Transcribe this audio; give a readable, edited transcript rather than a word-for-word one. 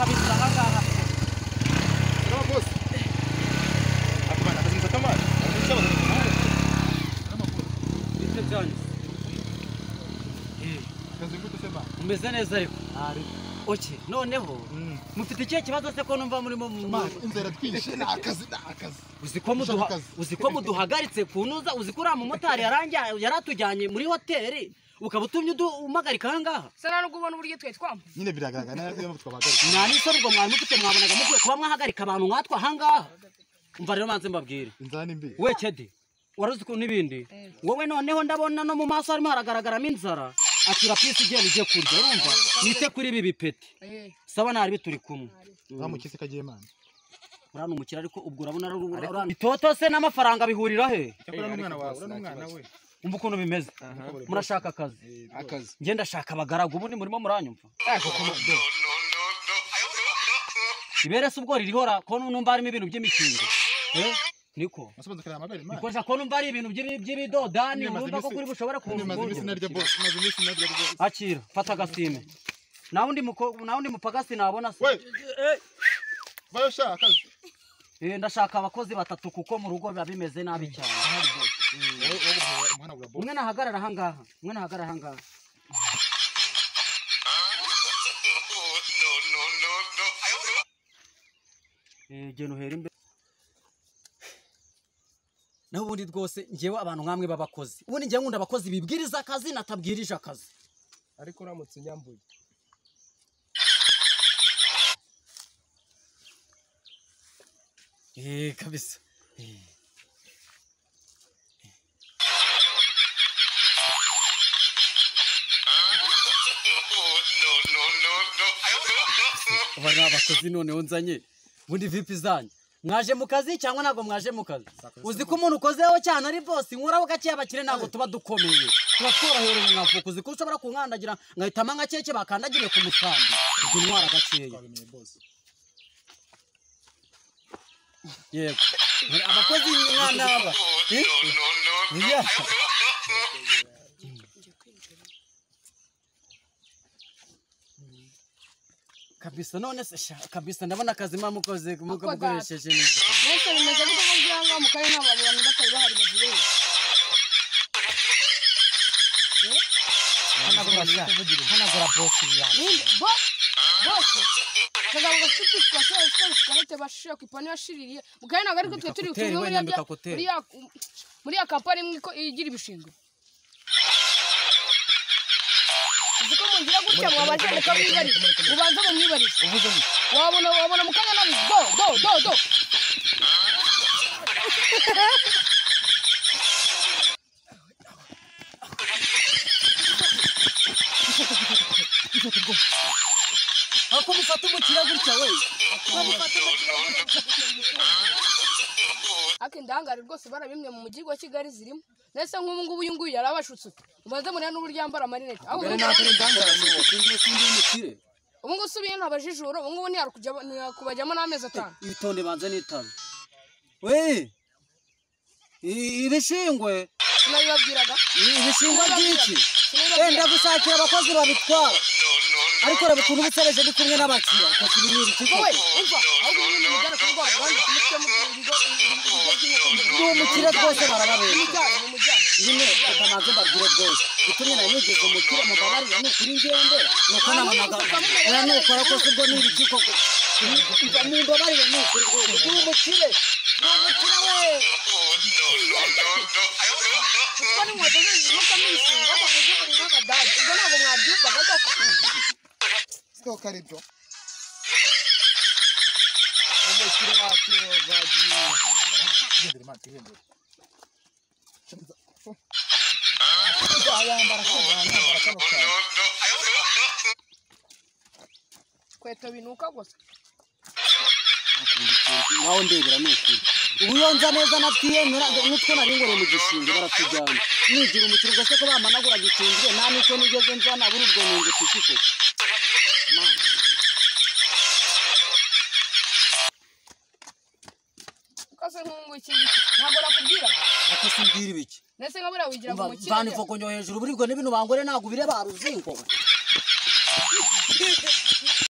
Kabisa ahangaha. Salama boss. Akubana akazi msakamana. Bite byanyu. Akazi gute sema? Umeze neza ariko. Oke, noneho mufite ikihe kibazo se ko numva murimo inzara twishe nakazi nakazi. Uziko muduhagaritse kunuza uziko uriya mumotari yaratujyanye muri hoteli ukaba utumye umagarika ahangaha. Sana nubwo ubona uburyo twe twampa. Nyine biragaragara nayo twabagaritse. Nta n'isoni ubwo mwari mufite mwabonaga mukwiye kuba mwahagarika abantu nkatwe ahangaha. Umva rero manze mbabwire. Inzara ni mbi. We Kedi, waruzi ko n'ibindi. Wowe noneho ndabona no mu maso harimo haragaragaramo inzara. Akira pisi igenda ujye kurya urumva nite kuri ibi bipeti. Sawa nari bituri kumwe. Uramukise kagiye mana. Urana umukira ariko ubwo urabona itoto se n'amafaranga bihurira he? Cyakora n'umwana wawe, urana umwana we. Umva ukuntu bimeze. Murashaka akazi. Akazi. Nge ndashaka abagaragu ubundi murimo muranyumva. Ibere se ubwo ririhora ko numva harimo ibintu by'imikingo. Niko. Niko ko numva ari ibintu by'ibidodani urumva ko kuri bushobora kumva. Akira fata agasime. Nawe undi mupagasi nabona se. Bayo shaka akazi. Ndashaka abakozi batatu kuko mu rugo biba bimeze nabi cyane. Umwe nahagarara ahangaha, umwe nahagarara ahangaha. Genda uhere imbere. Naho ubundi rwose ngewe abantu nkamwe babakozi. Ubundi ngewe nkunda abakozi bibwiriza akazi natabwirije akazi. Ariko uramutse unyambuye. Kabisa. Aba ni abakozi noneho nzanye. Ubundi vipi zanyu? Mwaje mu kazi cyangwa ntabwo mwaje mu kazi? Uzi ko umuntu ukozeho cyane ari boss inkoraho gake abakire ntabwo tuba dukomeye. Tuba tworoherewe mwavuka uzi ko ushobora kunkandagira ngahitama nka keke bakandagire ku musambi. Ubwo intwara gakeya. Yego. Abakozi mwana aba. Kabisa none se kabisa ndabona akazi mukoze mukoresheje neza. Nese bimeze gute ko byanga mukaye n'abantu batari bahari bavuye. Hanagura boss yawe. Bo boss. Kagabo gafite twasha twasha bashira ku ipanu yashiririye. Mukaye ntabwo ariko twe turi muri ya kampani imwe igira ibishingo. Uziko mungira gutya mwabaje mukamwibariza. Ubanza mumwibariza. Uvuze ngo wabona mukanya nabi do do do do. Ako mufata umukira gutya we. Mufata umukira gutya. Ake ndangare rwose barabimwe mu mujyi wa Kigali zirimo. Nese nk'ubu ngubu uyu nguyu yarabashutse. Ubanze murana n'uburyo yambara amarinete. Aho sindi umukire. Ubu ngubu usubiye ntabajijuro, ubu ngubu ntiyarukujya kubajyamo n'amezi atanu. Ibitonde banze n'itanu. We! Ibishingwe. Sinabibabwiraga. Ibishingwe by'iki? Enda gushakira abakozi babitwara. Ariko reba ukuntu ubutsereje ndi kumwe n'abakiriya. Wowe, umva, ahubwo ibintu mujyana ku rwego rwanda kumutwe mu bigo by'inkoko. Ni umukire rwose barababeshya. Nimujyane. Nyine reka manze mbabwire rwose. Itumye nari nigeze umukire mubabarire ni ukuri ngende. Nuko nabonaga. Oya nukora ko sibwo ni ibiki koko. Mumbabarire ni ukuri rwose. Ndi umukire. Ndi umukire we. Kuko n'inkweto ze zirukamo ibishinga ngo mujye buri nk'abadage. Ubwo ntabwo mwabyumvaga koko. Siko karibyo. Umukire wacu bagiye. Gendere man, gendere. Yambara kano cyane. Kweto binuka gusa. Naho ndebera ni ukuri. Ubu yonza neza na tiyemera nutwo nari ngore mu gishinge baratujyana. Nigira umukire gase ko bamanagura gicunzwe nta nicyo nigeze nzana buri ubwo nungutse iki koko. Kase nkungu iki ngiki ntabwo nakubwiraga. Ati simbwira ibiki. Nese nka buriya wigira ngo umukire. Mvana ifokonyo hejuru buri ubwo n'ibintu bangore ntabwo bireba ruzingo.